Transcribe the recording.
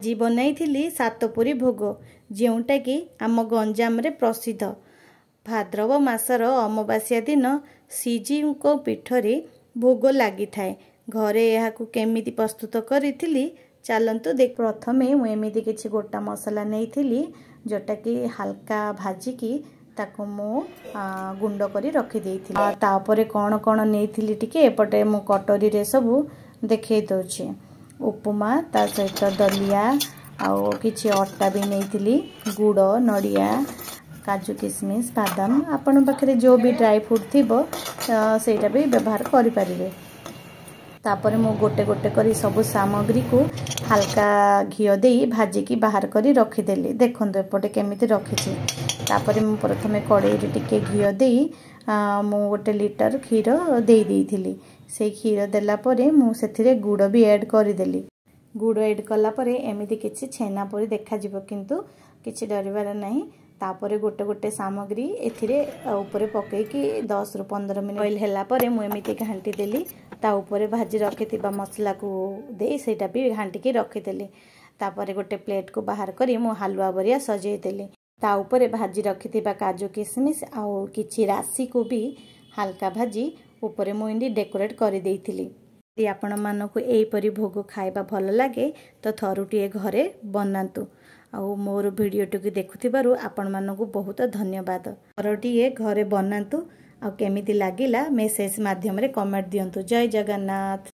ଆଜି ବନାଇଥିଲି ସାତପୁରୀ ଭୋଗ, ଯେଉଁଟାକି ଆମ ଗଞ୍ଜାମରେ ପ୍ରସିଦ୍ଧ। ଭାଦ୍ରବ ମାସର ଅମାବାସ୍ୟା ଦିନ ଶ୍ରୀଜୀଉଙ୍କ ପୀଠରେ ଭୋଗ ଲାଗିଥାଏ। ଘରେ ଏହାକୁ କେମିତି ପ୍ରସ୍ତୁତ କରିଥିଲି, ଚାଲନ୍ତୁ ଦେଖ। ପ୍ରଥମେ ମୁଁ ଏମିତି କିଛି ଗୋଟା ମସଲା ନେଇଥିଲି, ଯେଉଁଟାକି ହାଲକା ଭାଜିକି ତାକୁ ମୁଁ ଗୁଣ୍ଡ କରି ରଖିଦେଇଥିଲି। ତାପରେ କ'ଣ କ'ଣ ନେଇଥିଲି ଟିକେ ଏପଟେ ମୁଁ କଟୋରୀରେ ସବୁ ଦେଖେଇ ଦେଉଛି। ଉପମା, ତା ସହିତ ଦଲିଆ ଆଉ କିଛି ଅଟା ବି ନେଇଥିଲି, ଗୁଡ଼, ନଡ଼ିଆ, କାଜୁ କିସମିସ୍, ବାଦାମ। ଆପଣଙ୍କ ପାଖରେ ଯେଉଁ ବି ଡ୍ରାଇ ଫ୍ରୁଟ୍ ଥିବ, ସେଇଟା ବି ବ୍ୟବହାର କରିପାରିବେ। ତାପରେ ମୁଁ ଗୋଟେ ଗୋଟେ କରି ସବୁ ସାମଗ୍ରୀକୁ ହାଲକା ଘିଅ ଦେଇ ଭାଜିକି ବାହାର କରି ରଖିଦେଲି। ଦେଖନ୍ତୁ ଏପଟେ କେମିତି ରଖିଛି। ତାପରେ ମୁଁ ପ୍ରଥମେ କଡ଼େଇରେ ଟିକେ ଘିଅ ଦେଇ ମୁଁ 1 ଲିଟର କ୍ଷୀର ଦେଇ ଦେଇଥିଲି। ସେଇ କ୍ଷୀର ଦେଲା ପରେ ମୁଁ ସେଥିରେ ଗୁଡ଼ ବି ଆଡ଼୍ କରିଦେଲି। ଗୁଡ଼ ଆଡ଼୍ କଲା ପରେ ଏମିତି କିଛି ଛେନା ପରି ଦେଖାଯିବ, କିନ୍ତୁ କିଛି ଡରିବାର ନାହିଁ। ତାପରେ ଗୋଟେ ଗୋଟେ ସାମଗ୍ରୀ ଏଥିରେ ଉପରେ ପକାଇକି 10ରୁ 15 ମିନିଟ୍ ବଏଲ୍ ହେଲା ପରେ ମୁଁ ଏମିତି ଘାଣ୍ଟି ଦେଲି। ତା ଉପରେ ଭାଜି ରଖିଥିବା ମସଲାକୁ ଦେଇ ସେଇଟା ବି ଘାଣ୍ଟିକି ରଖିଦେଲି। ତାପରେ ଗୋଟେ ପ୍ଲେଟ୍କୁ ବାହାର କରି ମୁଁ ହାଲୁଆ ବରିଆ ସଜେଇ ଦେଲି। ତା ଉପରେ ଭାଜି ରଖିଥିବା କାଜୁ କିସମିସ୍ ଆଉ କିଛି ରାଶିକୁ ବି ହାଲକା ଭାଜି ଉପରେ ମୁଁ ଏମିତି ଡେକୋରେଟ୍ କରିଦେଇଥିଲି। ଯଦି ଆପଣମାନଙ୍କୁ ଏହିପରି ଭୋଗ ଖାଇବା ଭଲ ଲାଗେ, ତ ଥରୁଟିଏ ଘରେ ବନାନ୍ତୁ। ଆଉ ମୋର ଭିଡ଼ିଓଟିକୁ ଦେଖୁଥିବାରୁ ଆପଣମାନଙ୍କୁ ବହୁତ ଧନ୍ୟବାଦ। ଥରଟିଏ ଘରେ ବନାନ୍ତୁ ଆଉ କେମିତି ଲାଗିଲା ମେସେଜ ମାଧ୍ୟମରେ କମେଣ୍ଟ ଦିଅନ୍ତୁ। ଜୟ ଜଗନ୍ନାଥ।